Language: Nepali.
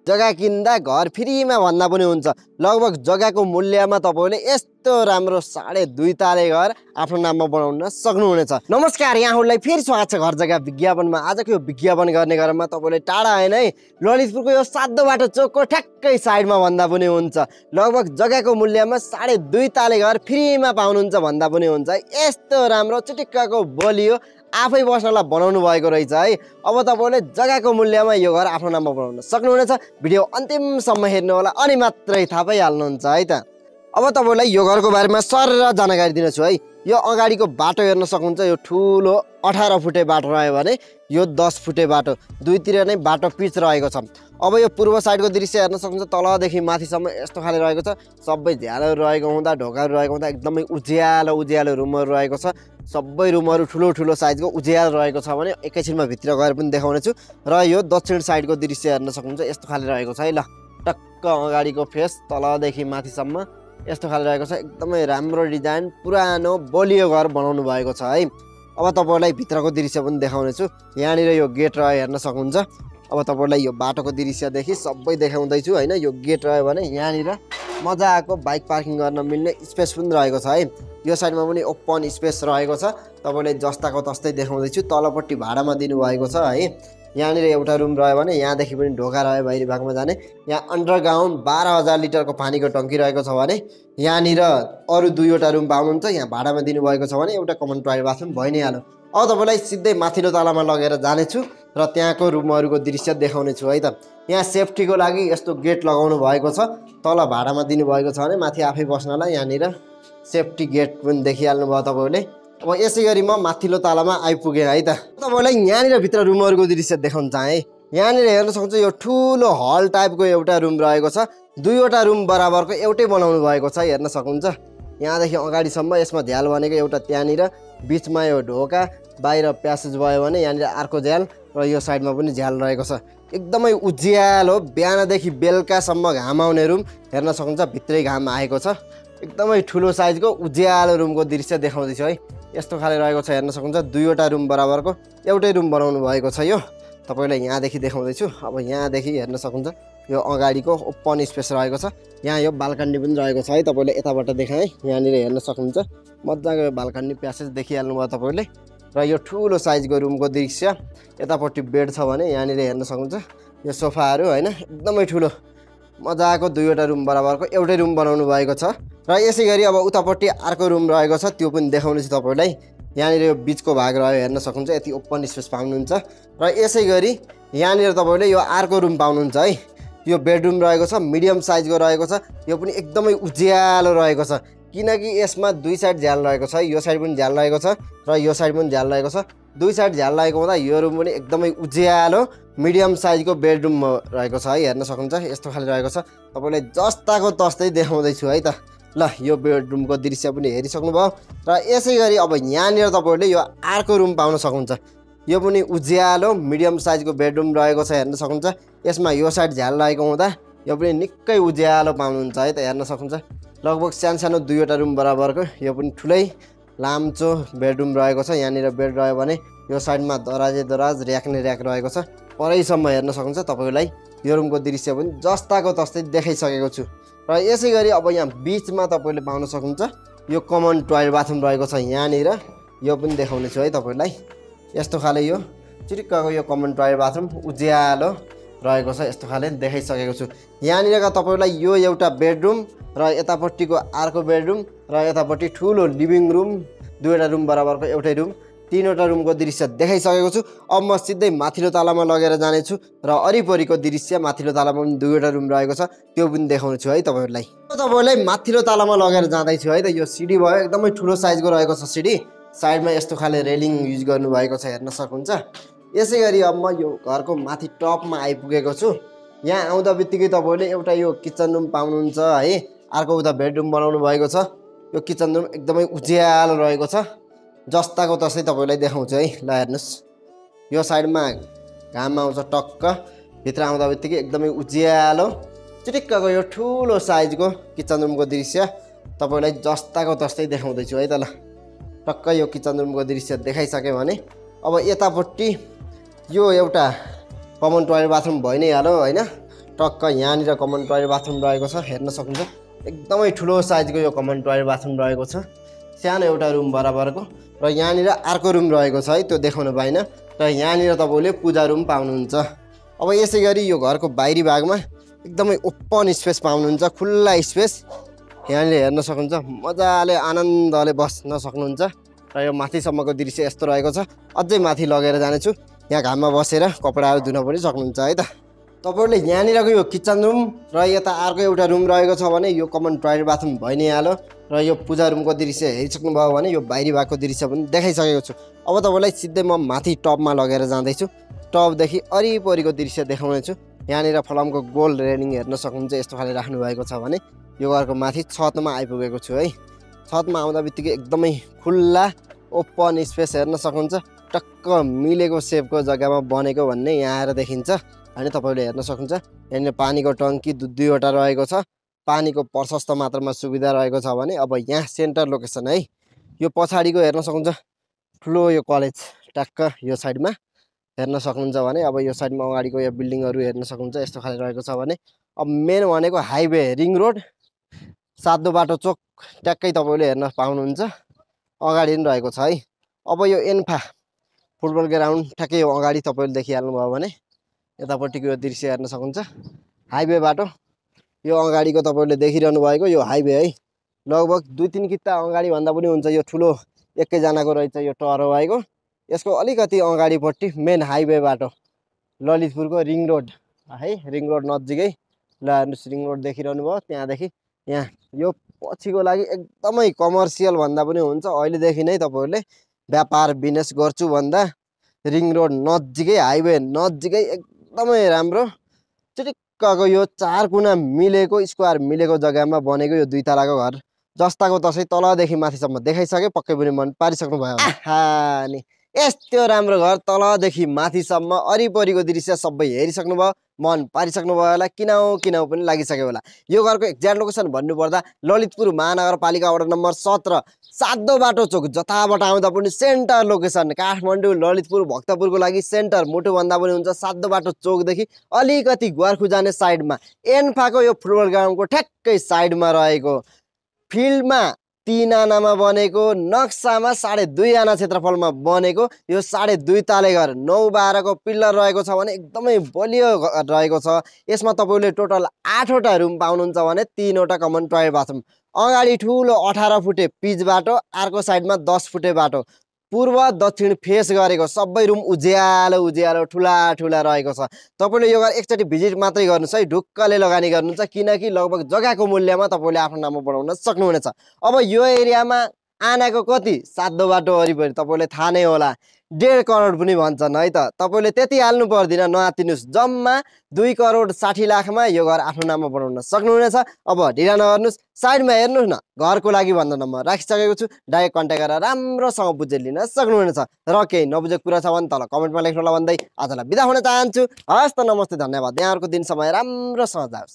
जग्गा किन्दा घर फ्रीमा भन्दा पनि हुन्छ। लगभग जग्गाको मूल्यमा तपाईले यस्तो राम्रो 2.5 ताले घर आफ्नो नाममा बनाउन सक्नुहुनेछ। नमस्कार, यहाँहरूलाई फेरि स्वागत छ घर जग्गा विज्ञापनमा। आजको यो विज्ञापन गर्ने क्रममा तपाईले टाढा हैन है, ललितपुरको यो सातो बाटो चोकको ठ्याक्कै साइडमा भन्दा पनि हुन्छ। लगभग जग्गाको मूल्यमा 2.5 ताले घर फ्रीमा पाउनुहुन्छ भन्दा पनि हुन्छ। यस्तो राम्रो चिटिक्कको बलियो आफै बस्नलाई बनाउनु भएको रहेछ है। अब तपाईले जग्गाको मूल्यमा यो घर आफ्नो नाममा बनाउन सक्नुहुनेछ। भिडियो अन्तिमसम्म हेर्नु होला अनि मात्रै थाहा पाइहाल्नुहुन्छ है त। अब तपाईलाई यो घरको बारेमा सरर जानकारी दिनेछु है। यो अगाडिको बाटो हेर्न सक्नुहुन्छ, यो ठुलो 18 फुटे बाटो रह्यो भने यो 10 फुटे बाटो, दुईतिर नै बाटो पिच रहेको छ। अब यो पूर्व साइडको दृश्य हेर्न सक्नुहुन्छ, तलदेखि माथिसम्म यस्तो खाले रहेको छ। सबै झ्यालहरू रहेको हुँदा, ढोकाहरू रहेको हुँदा एकदमै उज्यालो रुमहरू रहेको छ। सबै रुमहरू ठुलो साइजको उज्यालो रहेको छ भने एकैछिनमा भित्र गएर पनि देखाउनेछु। र यो दक्षिण साइडको दृश्य हेर्न सक्नुहुन्छ, यस्तो खाले रहेको छ है। ल टक्क अगाडिको फेस तलदेखि माथिसम्म यस्तो खाले रहेको छ। एकदमै राम्रो डिजाइन, पुरानो बलियो घर बनाउनु भएको छ है। अब तपाईलाई भित्रको दृश्य पनि देखाउनेछु। यहाँनिर यो गेट रह्यो हेर्न सक्नुहुन्छ। अब तपाईलाई यो बाटोको दृश्यदेखि सबै देखाउँदैछु हैन। यो गेट रह्यो भने यहाँनिर मजाको बाइक पार्किङ गर्न मिल्ने स्पेस पनि रहेको छ है। यो साइडमा पनि ओपन स्पेस रहेको छ। तपाईले जस्ताको तस्तै देखाउँदैछु। तलपट्टि भाडामा दिनुभएको छ है। यहाँनिर एउटा रुम रह्यो भने यहाँदेखि पनि ढोका रह्यो बाहिरी भागमा जाने। यहाँ अन्डरग्राउन्ड 12,000 लिटरको पानीको टङ्की रहेको छ भने यहाँनिर अरू 2वटा रुम पाउनुहुन्छ। यहाँ भाडामा दिनुभएको छ भने एउटा कमन टोयलेट बाथरुम भइ नै हाल्यो। अब तपाईलाई सिधै माथिल्लो तलामा लगेर जानेछु र त्यहाँको रुमहरूको दृश्य देखाउनेछु है त। यहाँ सेफ्टीको लागि यस्तो गेट लगाउनु भएको छ। तल भाडामा दिनुभएको छ भने माथि आफै बस्नलाई यहाँनिर सेफ्टी गेट पनि देखिहाल्नु भयो तपाईले। अब यसै गरी म माथिल्लो तलामा आइपुगेँ है त। तपाईलाई यहाँनिर भित्र रुमहरूको दृश्य देखाउन चाहे। यहाँनिर हेर्न सक्नुहुन्छ, यो ठुलो हल टाइपको एउटा रुम रहेको छ। 2वटा रुम बराबरको एउटै बनाउनु भएको छ हेर्न सक्नुहुन्छ। यहाँदेखि अगाडिसम्म यसमा झ्याल भनेको एउटा, त्यहाँनिर बिचमा यो ढोका, बाहिर प्यासेज भयो भने यहाँनिर अर्को झ्याल र यो साइडमा पनि झ्याल रहेको छ। एकदमै उज्यालो, बिहानदेखि बेलुकासम्म घाम आउने रुम हेर्न सक्नुहुन्छ। भित्रै घाम आएको छ। एकदमै ठुलो साइजको उज्यालो रुमको दृश्य देखाउँदैछु है। यस्तो खाले रहेको छ हेर्न सक्नुहुन्छ। 2वटा रुम बराबरको एउटै रुम बनाउनु भएको छ। यो तपाईलाई यहाँदेखि देखाउँदैछु। अब यहाँदेखि हेर्न सक्नुहुन्छ, यो अगाडिको ओपन स्पेस रहेको छ। यहाँ यो बाल्कनी पनि रहेको छ है। तपाईले यताबाट देखाएँ, यहाँनिर हेर्न सक्नुहुन्छ। मजाको बाल्कनी प्यासेज देखिहाल्नु भयो तपाईले। र यो ठुलो साइजको रुमको दृश्य। यतापट्टि बेड छ भने यहाँनिर हेर्न सक्नुहुन्छ। यो सोफाहरू हैन, एकदमै ठुलो मजाको 2वटा रुम बराबरको एउटै रुम बनाउनु भएको छ। र यसै गरी अब उतापट्टि अर्को रुम रहेको छ, त्यो पनि देखाउनेछु तपाईलाई। यहाँनिर यो बिचको भाग रह्यो हेर्न सक्नुहुन्छ। यति ओपन स्पेस पाउनुहुन्छ। र यसै गरी यहाँनिर तपाईले यो अर्को रुम पाउनुहुन्छ है। यो बेडरुम रहेको छ, मिडियम साइजको रहेको छ। यो पनि एकदमै उज्यालो रहेको छ, किनकि यसमा 2 साइड झ्याल रहेको छ। यो साइड पनि झ्याल रहेको छ र यो साइड पनि झ्याल रहेको छ। 2 साइड झ्याल रहेको हुँदा यो रुम पनि एकदमै उज्यालो मिडियम साइजको बेडरुम रहेको छ है। हेर्न सक्नुहुन्छ, यस्तो खाले रहेको छ। तपाईलाई जस्ताको तस्तै देखाउँदैछु है त। ल यो बेडरुमको दृश्य पनि हेरिसक्नुभयो। र यसै गरी अब यहाँनिर तपाईले यो अर्को रुम पाउन सक्नुहुन्छ। यो पनि उज्यालो मिडियम साइजको बेडरुम रहेको छ हेर्न सक्नुहुन्छ। यसमा यो साइड झ्याल रहेको हुँदा यो पनि निकै उज्यालो पाउनुहुन्छ है त। हेर्न सक्नुहुन्छ, लगभग सानो 2वटा रुम बराबरको यो पनि ठुलै लाम्चो बेडरुम रहेको छ। यहाँनिर बेड रह्यो भने यो साइडमा दराज र्याक रहेको छ। परैसम्म हेर्न सक्नुहुन्छ। तपाईलाई यो रुमको दृश्य पनि जस्ताको तस्तै देखाइसकेको छु। र यसै गरी अब यहाँ बिचमा तपाईले पाउन सक्नुहुन्छ, यो कमन टोयलेट बाथरुम रहेको छ। यहाँनिर यो पनि देखाउनेछु है तपाईलाई। यस्तो खाले यो चिटिक्कको यो कमन टोयलेट बाथरुम उज्यालो रहेको छ। यस्तो खाले देखाइसकेको छु। यहाँनिरका तपाईलाई यो एउटा बेडरुम र यतापट्टिको अर्को बेडरुम र यतापट्टि ठुलो लिभिङ रुम, 2वटा रुम बराबरको एउटै रुम, 3वटा रुमको दृश्य देखाइसकेको छु। अब म सिधै माथिल्लो तलामा लगेर जानेछु र वरिपरिको दृश्य। माथिल्लो तलामा पनि 2वटा रुम रहेको छ, त्यो पनि देखाउनेछु है तपाईलाई। तपाईलाई माथिल्लो तलामा लगेर जाँदैछु है त। यो सिडी भयो, एकदमै ठुलो साइजको रहेको छ सिडी। साइडमा यस्तो खाले रेलिङ युज गर्नुभएको छ हेर्न सक्नुहुन्छ। यसै गरी अब म यो घरको माथि टपमा आइपुगेको छु। यहाँ आउँदा बित्तिकै तपाईले एउटा यो किचन रुम पाउनुहुन्छ है। अर्को उता बेडरुम बनाउनु भएको छ। यो किचन रुम एकदमै उज्यालो रहेको छ। जस्ताको तस्तै तपाईलाई देखाउँछु है। ल हेर्नुस्, यो साइडमा घाम आउँछ टक्क। भित्र आउँदा बित्तिकै एकदमै उज्यालो चिटिक्कको यो ठुलो साइजको किचन रुमको दृश्य तपाईलाई जस्ताको तस्तै देखाउँदैछु है त। ल टक्क यो किचन रुमको दृश्य देखाइसके भने अब यतापट्टि यो एउटा कमन टोयलेट बाथरुम भइ नै हाल्यो हैन। टक्क यहाँनिर कमन टोयलेट बाथरुम रहेको छ हेर्न सक्नुहुन्छ एकदमै ठुलो साइजको यो कमन टोयलेट बाथरुम रहेको छ सानो एउटा रुम बराबरको र यहाँनिर अर्को रुम रहेको छ है त्यो देखाउन पाइन र यहाँनिर तपाईले पूजा रुम पाउनुहुन्छ अब यसै गरी यो घरको बाहिरी भागमा एकदमै ओपन स्पेस पाउनुहुन्छ खुल्ला स्पेस यहाँनिर हेर्न सक्नुहुन्छ मजाले आनन्दले बस्न सक्नुहुन्छ र यो माथिसम्मको दृश्य यस्तो रहेको छ अझै माथि लगेर जानेछु यहाँ घाममा बसेर कपडाहरू धुन पनि सक्नुहुन्छ है त तपाईहरुले यहाँनिरको यो किचन रुम र यता अर्को एउटा रुम रहेको छ भने यो कमन टोयलेट बाथरुम भइ नै हाल्यो र यो पूजा रुमको दृश्य हेरिसक्नु भयो भने यो बाहिरी भागको दृश्य पनि देखाइसकेको छु अब तपाईलाई सिधै म माथि टपमा लगेर जाँदैछु टपदेखि वरिपरिको दृश्य देखाउने छु यहाँनिर फलामको गोल रेलिङ हेर्न सक्नुहुन्छ यस्तो खाले राख्नु भएको छ भने यो घरको माथि छतमा आइपुगेको छु है छतमा आउँदा बित्तिकै एकदमै खुल्ला ओपन स्पेस हेर्न सक्नुहुन्छ टक्क मिलेको सेपको जग्गामा बनेको भन्ने यहाँ आएर देखिन्छ अनि तपाईले हेर्न सक्नुहुन्छ यहाँनिर पानीको टङ्की दुईवटा रहेको छ पानीको प्रशस्त मात्रामा सुविधा रहेको छ भने अब यहाँ सेन्टर लोकेसन है यो पछाडिको हेर्न सक्नुहुन्छ ठुलो यो कलेज टक्क यो साइडमा हेर्न सक्नुहुन्छ भने अब यो साइडमा अगाडिको यो बिल्डिङहरू हेर्न सक्नुहुन्छ यस्तो खाले रहेको छ भने अब मेन भनेको हाइवे रिङ रोड सातो बाटो चोक ट्याक्कै तपाईले हेर्न पाउनुहुन्छ अगाडि नै रहेको छ है अब यो एन्फा फुटबल ग्राउन्ड ठ्याक्कै यो अगाडि तपाईले देखिहाल्नु भयो भने यतापट्टिको यो दृश्य हेर्न सक्नुहुन्छ हाइवे बाटो यो अगाडिको तपाईले देखिरहनु भएको यो हाइवे है लगभग 2-3 किता अगाडि भन्दा पनि हुन्छ यो ठुलो एकैजनाको रहेछ यो टहरो भएको यसको अलिकति अगाडिपट्टि मेन हाइवे बाटो ललितपुरको रिङ रोड है रिङ रोड नजिकै ल रिङ रोड देखिरहनु भयो त्यहाँदेखि यहाँ यो पछिको लागि एकदमै कमर्सियल भन्दा पनि हुन्छ अहिलेदेखि नै तपाईहरुले व्यापार बिजनेस गर्छु भन्दा रिङ रोड नजिकै हाइवे नजिकै एकदमै राम्रो चिटिक्कको यो 4 कुना मिलेको स्क्वायर मिलेको जग्गामा बनेको यो 2 तलाको घर जस्ताको तसै तलदेखि माथिसम्म देखाइसके पक्कै पनि मन पारिसक्नु भयो आहा नि यस्तो राम्रो घर तलदेखि माथिसम्म वरिपरिको दृश्य सबै हेरिसक्नु भयो मन पारिसक्नु भयो होला किन पनि लागिसक्यो होला यो घरको एक्ज्याक्ट लोकेसन भन्नुपर्दा ललितपुर महानगरपालिका वडा नम्बर 17 सातो बाटो चोक जताबाट आउँदा पनि सेन्टर लोकेसन काठमाडौँ ललितपुर भक्तपुरको लागि सेन्टर मुटु भन्दा पनि हुन्छ सातो बाटो चोकदेखि अलिकति ग्वारखु जाने साइडमा एन्फाको यो फुटबल ग्राउन्डको ठ्याक्कै साइडमा रहेको फिल्डमा 3 आनामा बनेको नक्सामा 2.5 आना क्षेत्रफलमा बनेको यो 2.5 ताले घर 9-12 को पिल्लर रहेको छ भने एकदमै बलियो रहेको छ यसमा तपाईले टोटल 8 वटा रुम पाउनुहुन्छ भने 3 वटा कमन टोयलेट बाथरुम अगाडि ठुलो 18 फुटे पिच बाटो अर्को साइडमा 10 फुटे बाटो पूर्व दक्षिण फेस गरेको सबै रुम उज्यालो ठुला रहेको छ तपाईले यो घर एकचोटी भिजिट मात्रै गर्नुस् है ढुक्कले लगानी गर्नुहुन्छ किनकि लगभग जग्गाको मूल्यमा तपाईले आफ्नो नाममा बनाउन सक्नुहुनेछ अब यो एरियामा आनाको कति सातो बाटो वरिपरि तपाईले थाहा नै होला 1.5 करोड पनि भन्छन् है त तपाईले त्यति हाल्नु पर्दिन नआतिनुस् जम्मा 2 करोड 60 लाखमा यो घर आफ्नो नाममा बनाउन सक्नुहुनेछ अब ढिला नगर्नुस् साइडमा हेर्नुस् न घरको लागि भन्दा नम्बर राखिसकेको छु डाइरेक्ट कन्ट्याक्ट गरेर राम्रोसँग बुझेर लिन सक्नुहुनेछ र केही नबुझेको कुरा छ भने तल कमेन्टमा लेख्नु होला भन्दै आजलाई बिदा हुन चाहन्छु हस् त नमस्ते धन्यवाद यहाँहरुको दिन समय राम्रोसँग जाओस्।